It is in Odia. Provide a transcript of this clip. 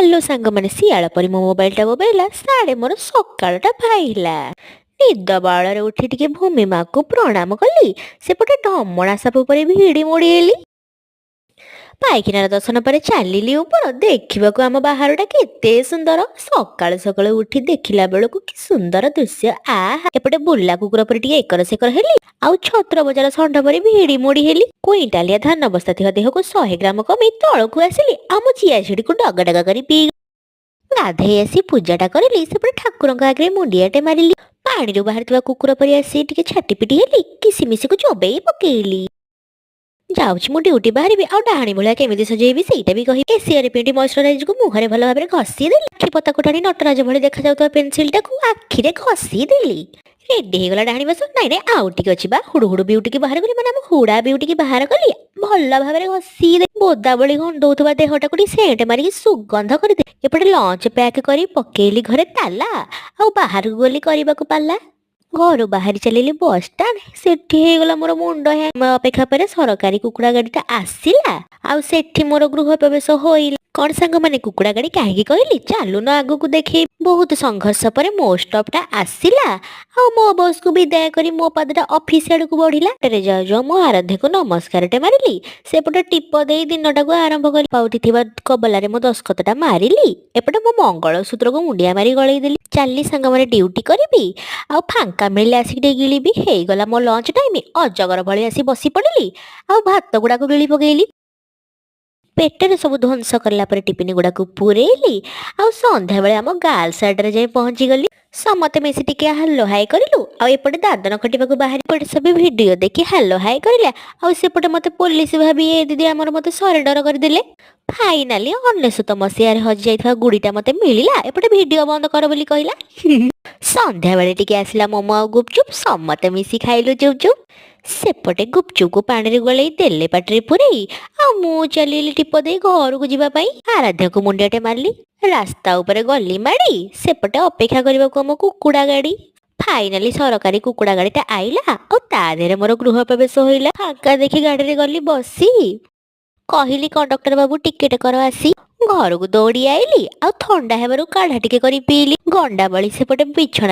ହ୍ୟାଲୋ ସାଙ୍ଗମାନେ, ଶିଆଳ ପରି ମୋ ମୋବାଇଲଟା ବୋବେଇଲା। ସାଡ଼େ ମୋର ସକାଳଟା ପାଇଲା। ନିଦ ବାଉଳରେ ଉଠି ଟିକେ ଭୂମି ମାକୁ ପ୍ରଣାମ କଲି। ସେପଟେ ଢମଣା ସାପ ପରି ଭିଡ଼ି ମୋଡ଼ି ହେଲି। ପାଇଖାନାର ଦର୍ଶନ ପରେ ଚାଲିଲି ଉପର ଦେଖିବାକୁ। ଆମ ବାହାରଟା କେତେ ସୁନ୍ଦର! ସକାଳୁ ସକାଳୁ ଉଠି ଦେଖିଲା ବେଳକୁ କି ସୁନ୍ଦର ଦୃଶ୍ୟ, ଆହା! ଏପଟେ ବୁଲା କୁକୁର ପରି ଟିକେ ଏକର ସେକର ହେଲି ଆଉ ଛତ୍ର ବଜାର ଷଣ୍ଢ ପରି ଭିଡ଼ି ମୋଡ଼ି ହେଲି। କୁଇଣ୍ଟାଲିଆ ଧାନ ବସ୍ତା ଥିବା ଦେହକୁ 100 ଗ୍ରାମ କମେଇ ତଳକୁ ଆସିଲି ଆଉ ମୋ ଚିଆ ସିଡ୍‌କୁ ଡଗ ଡଗ କରି ପିଇ ଗାଧେଇ ଆସି ପୂଜାଟା କରିଲି। ସେପଟେ ଠାକୁରଙ୍କ ଆଗରେ ମୁଣ୍ଡିଆଟେ ମାରିଲି। ପାଣିରୁ ବାହାରିଥିବା କୁକୁର ପରି ଆସି ଟିକେ ଛାଟି ପିଟି ହେଲି। କିସିମିସିକୁ ଚୋବେଇ ପକେଇଲି। ଯାଉଛି ମୁଁ ଡ୍ୟୁଟି ବାହାରିବି ଆଉ ଡାହାଣୀ ଭଳିଆ କେମିତି ସଜେଇବି, ସେଇଟା ବି କହିବି। ଏସିଆରେ ପିଣ୍ଟି ମଏଶ୍ଚରାଇଜକୁ ମୁହଁରେ ଭଲ ଭାବରେ ଘଷି ଦେଲି। ଆଖି ପତାକୁ ଟାଣି ନଟରାଜ ଭଳି ଦେଖାଯାଉଥିବା ପେନସିଲଟାକୁ ଆଖିରେ ଘଷି ଦେଲି। ରେଡି ହେଇଗଲା ଡାହାଣୀ ବେଶ। ନାଇଁ ନାଇଁ, ଆଉ ଟିକେ ଅଛି ବା। ହୁଡୁ ହୁଡୁ ବିଉଟିକି ବାହାର କଲି, ମାନେ ଆମ ହୁଡା ବିଉଟିକି ବାହାର କଲି। ଭଲ ଭାବରେ ଘଷି ଦେଲି। ବୋଦା ଭଳି ଗନ୍ଧଉଥିବା ଦେହଟାକୁ ଟିକେ ସେଣ୍ଟ ମାରିକି ସୁଗନ୍ଧ କରିଦେଲି। ଏପଟେ ଲଞ୍ଚ ପ୍ୟାକ୍ କରି ପକେଇଲି ଘରେ ତାଲା ଆଉ ବାହାରକୁ ଗଲି କରିବାକୁ ପାଲା। ଘରୁ ବାହାରି ଚାଲିଲି ବସ୍ ଷ୍ଟାଣ୍ଡ। ସେଠି ହେଇଗଲା ମୋର ମୁଣ୍ଡ ହ୍ୟାଙ୍ଗ। ଅପେକ୍ଷା ପରେ ସରକାରୀ କୁକୁଡ଼ା ଗାଡ଼ିଟା ଆସିଲା ଆଉ ସେଠି ମୋର ଗୃହ ପ୍ରବେଶ ହୋଇଲା। କଣ ସାଙ୍ଗମାନେ, କୁକୁଡ଼ା ଗାଡ଼ି କାହିଁକି କହିଲି? ଚାଲୁନ ଆଗକୁ ଦେଖେଇ। ବହୁତ ସଂଘର୍ଷ ପରେ ମୋ ଷ୍ଟପଟା ଆସିଲା ଆଉ ମୋ ବସକୁ ବିଦାୟ କରି ମୋ ପାଦଟା ଅଫିସ ଆଡକୁ ବଢିଲା। ବାଟରେ ଯାଉ ଯାଉ ମୋ ଆରାଧ୍ୟକୁ ନମସ୍କାରଟେ ମାରିଲି। ସେପଟେ ଟିପ ଦେଇ ଦିନଟାକୁ ଆରମ୍ଭ କଲି। ପାଉତି ଥିବା କବଲାରେ ମୋ ଦସ୍ତଖତଟା ମାରିଲି। ଏପଟେ ମୋ ମଙ୍ଗଳସୂତ୍ରକୁ ମୁଣ୍ଡିଆ ମାରି ଗଳେଇ ଦେଲି। ଚାଲି ସାଙ୍ଗମାନେ, ଡ୍ୟୁଟି କରିବି ଆଉ ଫାଙ୍କା ମିଳିଲେ ଆସିକି ଟିକେ ଗିଳିବି। ହେଇଗଲା ମୋ ଲଞ୍ଚ ଟାଇମ୍। ଅଜଗର ଭଳି ଆସି ବସି ପଡ଼ିଲି ଆଉ ଭାତ ଗୁଡାକୁ ଗିଳି ପକେଇଲି। ପେଟରେ ସବୁ ଧ୍ୱଂସ କଲା ପରେ ଟିଫିନ ଗୁଡାକୁ ପୁରେଇଲି ଆଉ ସନ୍ଧ୍ୟାବେଳେ ଆମ ଗାର୍ଲସ ଆଡ୍ଡାରେ ଯାଇ ପହଞ୍ଚିଗଲି। ସମସ୍ତେ ମିଶି ଟିକେ ହାଲୋ ହାଇ କରିଲୁ ଆଉ ଏପଟେ ଦାଦନ ଖଟିବାକୁ ବାହାରି ଏପଟେ ସବୁ ଭିଡିଓ ଦେଖି ହାଲୋ ହାଇ କରିଲା ଆଉ ସେପଟେ ମତେ ପୋଲିସ ଭାବି ଏ ଦିଦି ଆମର ମତେ ସରେଣ୍ଡର କରିଦେଲେ। ଫାଇନାଲି 99 ମସିହାରେ ହଜିଯାଇଥିବା ଗୁଡିଟା ମତେ ମିଳିଲା। ଏପଟେ ଭିଡିଓ ବନ୍ଦ କର ବୋଲି କହିଲା। ସନ୍ଧ୍ୟାବେଳେ ଟିକେ ଆସିଲା ମୋମୋ ଆଉ ଗୁପଚୁପ। ସମସ୍ତେ ମିଶି ଖାଇଲୁ ଚୁପ୍ ଚୁପ୍। ସେପଟେ ଗୁପଚୁପକୁ ପାଣିରେ ଗୋଳେଇ ଦେଲେ ପାଟିରେ ପୁରେଇ ଆଉ ମୁଁ ଚାଲିଲି ଟିପ ଦେଇ ଘରକୁ ଯିବା ପାଇଁ। ଆରାଧ୍ୟକୁ ମୁଣ୍ଡିଆଟେ ମାରିଲି, ରାସ୍ତା ଉପରେ ଗଲି ମାଡ଼ି। ସେପଟେ ଅପେକ୍ଷା କରିବାକୁ ଆମ କୁକୁଡ଼ା ଗାଡ଼ି। ଫାଇନାଲି ସରକାରୀ କୁକୁଡ଼ା ଗାଡ଼ିଟା ଆଇଲା ଆଉ ତା ଦେହରେ ମୋର ଗୃହ ପ୍ରବେଶ ହୋଇଲା। ଫାଙ୍କା ଦେଖି ଗାଡ଼ିରେ ଗଲି ବସି। କହିଲି, "କଣ୍ଡକ୍ଟର ବାବୁ, ଟିକେଟ କର ଆସି।" ଘରକୁ ଦୌଡ଼ି ଆଇଲି ଆଉ ଥଣ୍ଡା ହେବାରୁ କାଢା ଟିକେ କରି ପିଇଲି। ଗଣ୍ଡା ବଳି ସେପଟେ ବିଛଣା